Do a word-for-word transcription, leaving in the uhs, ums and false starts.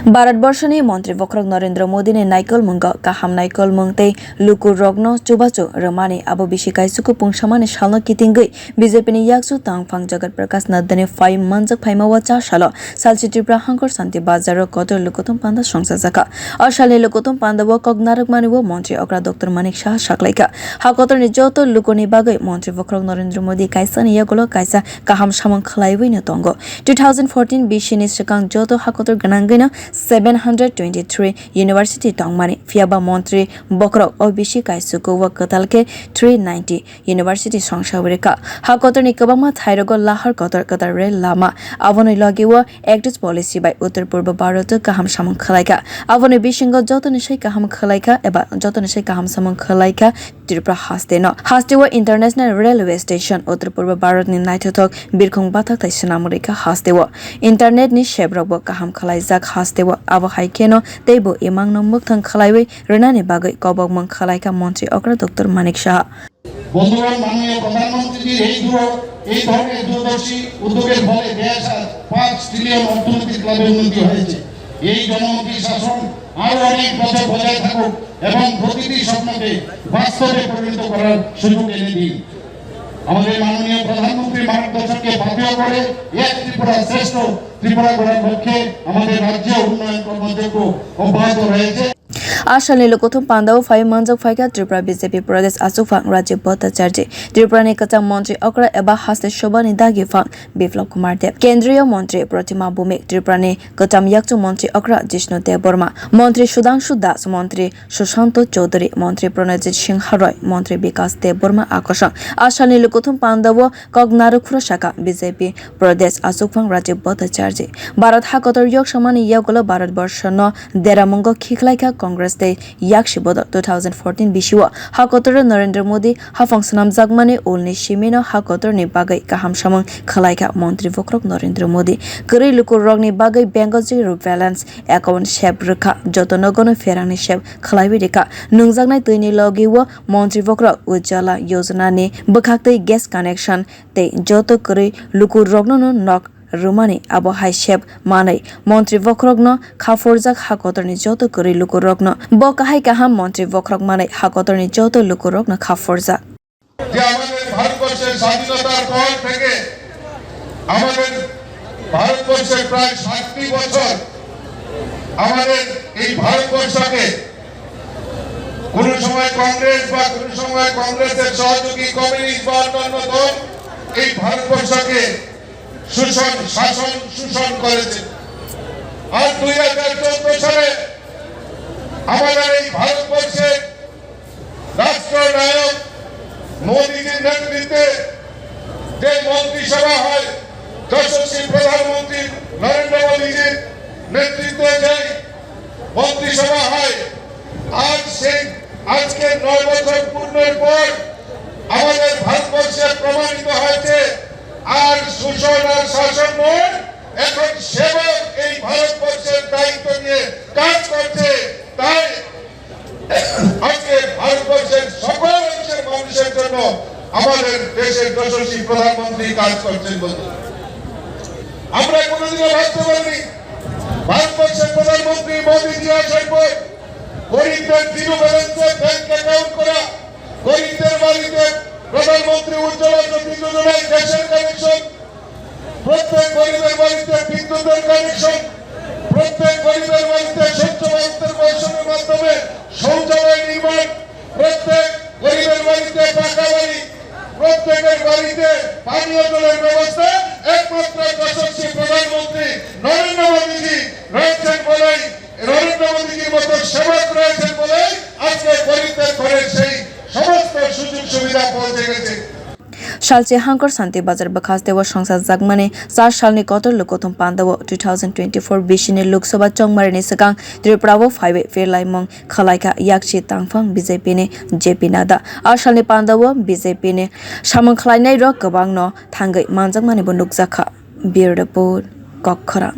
Bharat Borshoni Montri Bokhorok Narendra Modi ni naikolmungo kaham naikolmung tei lukurokno chubachu rwmani abo bisi kaisuku pungsamani salno kitingwi B J P ni yakchu tangphang Jagat Prakash Nadda ni phai manjak phaima o cha salo salchi Tripura Hangkor Santi Bazar o kotor lukuthum panda songchajakha. O salni lukuthum panda o kok narwkmani o Montri okra Doctor Manik Saha saklaikha. Ha kotorni joto lukuni bagwi Montri Bokhorok Narendra Modi kaisani yagulo kaisa kaham samung khwlaiwi no tongo. Two thousand fourteen bisi ni swkang joto ha kotor gwnangwi no seven hundred twenty-three university tongmani, phiyaba Montri Bokhorok o bisi kaisuku o kwtal khe three ninety university songsawi rwkha. Ha kotorni kwbangma thairogo lahar kotor kwtal rel lama, aboni logi o Act East policy bai Uttar Purba Bharat o kaham samung khwlaikha. Aboni bisingo jotoni sai kaham khwlaikha eba jotoni sai kaham samung khwlaikha Tripura haste no. Haste o international railway station, Uttar Purba Bharat ni naithothok birkhung bathak tai swnam rwkha haste o. Internet ni sep rok bo kaham khwlaijak haste o. Abo hai kheno teibo imang no mwkthang khwlaiwi rwnani bagwi kobokmung khwlaikha Montri okra Doctor Manik Saha. বন্ধুগণ, মাননীয় প্রধানমন্ত্রীজির এই দূর-, এই ধরনের দূরদর্শী উদ্যোগের ফলে দেশ আজ পাঁচ ট্রিলিয়ন অর্থনৈতিক লাভে উন্নতি হয়েছে। এই জনমুখী শাসন আরো অনেক বছর বজায় থাকুক এবং প্রতিটি স্বপ্নকে বাস্তবে পরিণত করার সুযোগ এনে দিন। আমাদের মাননীয় প্রধানমন্ত্রীর মার্গদর্শনকে পাথেয় করে এক ত্রিপুরা শ্রেষ্ঠ ত্রিপুরা গড়ার লক্ষ্যে আমাদের রাজ্যে উন্নয়ন কর্মযজ্ঞ অব্যাহত রয়েছে। A salni lukuthum panda o phai manjak phaikha Tripura B J P Pradesh Achukphang Rajiv Bhattacharjee. Tripura ni kwcham montri okra eba haste sobha ni dagi phang Biplab Kumar Deb, Kendriya Montri Protima Bhumik, Tripura ni kwcham yakchu montri okra Jishnu Debbarma, Montri Sudhangshu Das, Montri Sushanto Chowdhury, Montri Pranajit Singha Roy, Montri Bikas Debbarma akosong. A salni lukuthum panda o kok narwk phuru sakha B J P Pradesh Achukphang Rajiv Bhattacharjee. Bharat hakotor yok samani yagulo Bharat Borsho no deramungo khiklaikha Congress tei yakshi bodol. Two thousand fourteen bisi o hakotoro Narendra Modi haphang swnamjakmani ulni simi no hakotorni bagwi kaham samung khwlaikha Montri Bokhorok Narendra Modi. Kwrwi lukurokni bagwi bank o zero balance account sep rwkha, joto nogono pherangni sep khwlaiwi rwkha. Nungjaknai twini logi o Montri Bokhorok Ujjwala Yojana ni bwkhaktwi gas connection tei joto kwrwi lukurokno nok rwmani abo hai sep manwi Montri Bokhorokno khaphurjak hakotorni joto kwrwi lukurokno. Bo kahai kaham Montri Bokhorok manwi hakotorni joto lukurokno khaphurjak. যে আমাদের ভারতবর্ষের স্বাধীনতার পর থেকে আমাদের ভারতবর্ষে প্রায় ষাটটি বছর আমাদের এই ভারতবর্ষকে কোনো সময় কংগ্রেস বা কোনো সময় কংগ্রেসের সহযোগী কমিউনিস্ট বা অন্যান্য দল এই ভারতবর্ষকে শোষণ, শাসন, শোষণ করেছে। আর দুই হাজার চোদ্দ সালে আমাদের এই ভারতবর্ষের রাষ্ট্রনায়ক মোদীজির নেতৃত্বে যে মন্ত্রিসভা হয়, যশস্বী প্রধানমন্ত্রী নরেন্দ্র মোদীজির নেতৃত্বে যে মন্ত্রিসভা হয়, আজ সেই, আজকে নয় বছর পূর্ণের পর আমাদের ভারতবর্ষে প্রমাণিত হয়েছে আর শোষণ আর শাসন নয়, এখন সেবক এই ভারতবর্ষের দায়িত্ব নিয়ে কাজ করছে। তাই আজকে ভারতবর্ষের সকল অংশের মানুষের জন্য আমাদের দেশের যশস্বী প্রধানমন্ত্রী কাজ করছেন বলতে আমরা কোনোদিনও ভাবতে পারিনি ভারতবর্ষের প্রধানমন্ত্রী মোদীজি আসার পর গরিবদের জিরো ব্যালেন্সে ব্যাংক অ্যাকাউন্ট করা, গরিবদের বাড়িতে প্রধানমন্ত্রী উজ্জ্বলা জ্যোতি যোজনায় গ্যাসের কানেকশন, প্রত্যেক গরিবের বাড়িতে বিদ্যুতের কানেকশন, প্রত্যেক গরিবের বাড়িতে স্বচ্ছ ভারতের কৌশলের মাধ্যমে শৌচালয় নির্মাণ, প্রত্যেক গরিবের বাড়িতে পাকা বাড়ি, প্রত্যেকের বাড়িতে পানীয় জলের ব্যবস্থা একমাত্র যশস্বী প্রধানমন্ত্রী নরেন্দ্র মোদীজি রয়েছেন বলেই, নরেন্দ্র মোদীজির মতো সেবক রয়েছেন বলেই আজকে গরিবদের ঘরে সেই সমস্ত সুযোগ সুবিধা পৌঁছে গেছে। Salchi Hangkor Santi Bazar bwkhaste o songsa jakmani char salni kotor lukuthum panda o two thousand twenty-four bisi ni Lok Sabha chongmari ni swkang Tripura o phaiwi phirlaimung khwlaikha yakchi tangphang B J P ni J P Nadda. A salni panda o B J P ni samung khwlainai rok kwbang no thangwi manjakmani bo nukjakha. Bureau Report, Kokkhorang.